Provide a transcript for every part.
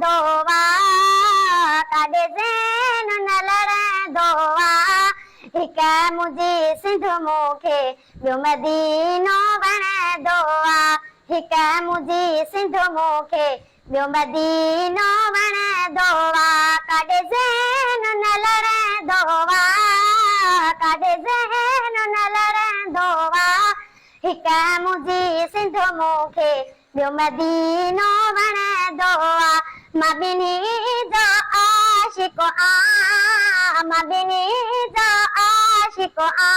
لڙندو آ، ڪاڏي ذهن نه لڙندو آ. هڪ منهنجي سنڌ مون کي ٻيو مدينو وڻندو آ. هڪ منهنجي سنڌ مون کي ٻيو مدينو وڻندو آ. ڪاڏي ذهن نه لڙندو آ، ڪاڏي ذهن نه لڙندو آ. هڪ منهنجي سنڌ مون کي ٻيو مدينو وڻندو آ. مان ٻنهي جو عاشق آ، مان ٻنهي جو عاشق آ.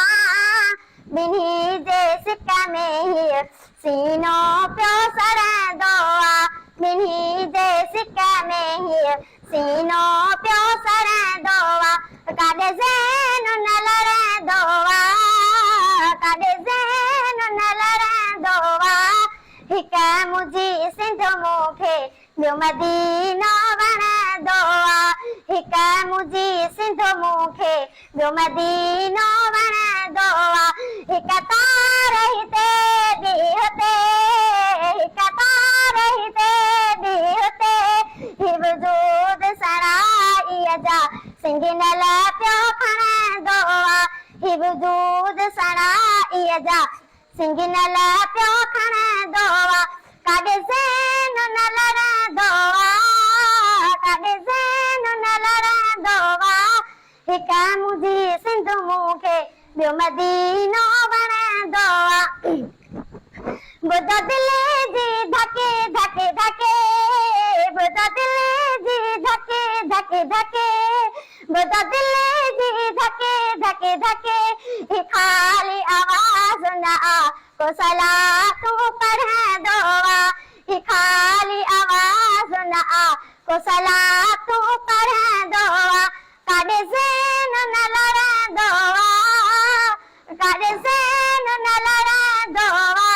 ٻنهي جي سڪ ۾ هيء سينو پيو سڙندو آ. ٻنهي جي سڪ ۾ هيء سينو پيو سڙندو آ. ڪاڏي ذهن نه لڙندو آ، ڪاڏي ذهن نه لڙندو آ. هڪ منهنجي سنڌ مون کي ٻيو مدينو وڻندو آ. هڪ منهنجي سنڌ مون کي ٻيو مدينو وڻندو آ. هڪ تار هتي ٻي هتي، هڪ تار هتي ٻي هتي. هي وجود سڻائيء جا سنگنل پيو کڻندو آ. هي وجود سڻائيء جا سنگنل پيو کڻندو آ. ڪاڏي ذهن نه لڙندو آ، ڪاڏي ذهن نه لڙندو آ. هڪ منهنجي سنڌ مون کي ٻيو مدينو وڻندو آ. ٻڌو دل جي ڌڪ ڌڪ ڌڪ، ٻڌو دل جي ڌڪ ڌڪ ڌڪ، ٻڌو دل جي ڌڪ ڌڪ ڌڪ. هي خالي آواز نه آ، ڪو صلاتون پڙهندو آ. هي خالي آواز نه آ، ڪو صلاتون پڙهندو آ. ڪاڏي ذهن نه لڙندو آ، ڪاڏي ذهن نه لڙندو آ.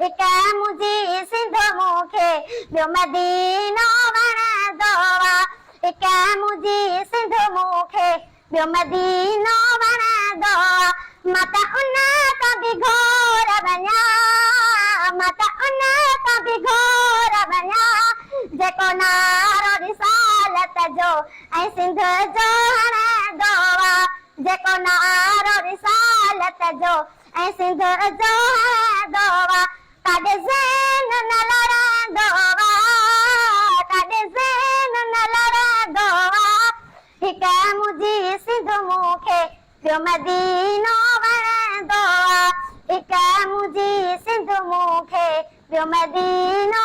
هڪ منهنجي سنڌ مون کي ٻيو مدينو وڻندو آ. هڪ منهنجي سنڌ مون کي ٻيو مدينو وڻندو آ. مان ته ان تان به گهور وڃان، مان ته ان تان به گهور وڃان، جيڪو نعرو رسالت جو ۽ سنڌ جو هڻندو آ. جيڪو نعرو رسالت جو ۽ سنڌ جو هڻندو آ. ڪاڏي ذهن نه لڙندو آ، ڪاڏي ذهن نه لڙندو آ. هڪ منهنجي سنڌ مون کي ٻيو مدينو وڻندو آ. هڪ منهنجي سنڌ مون کي ٻيو مدينو.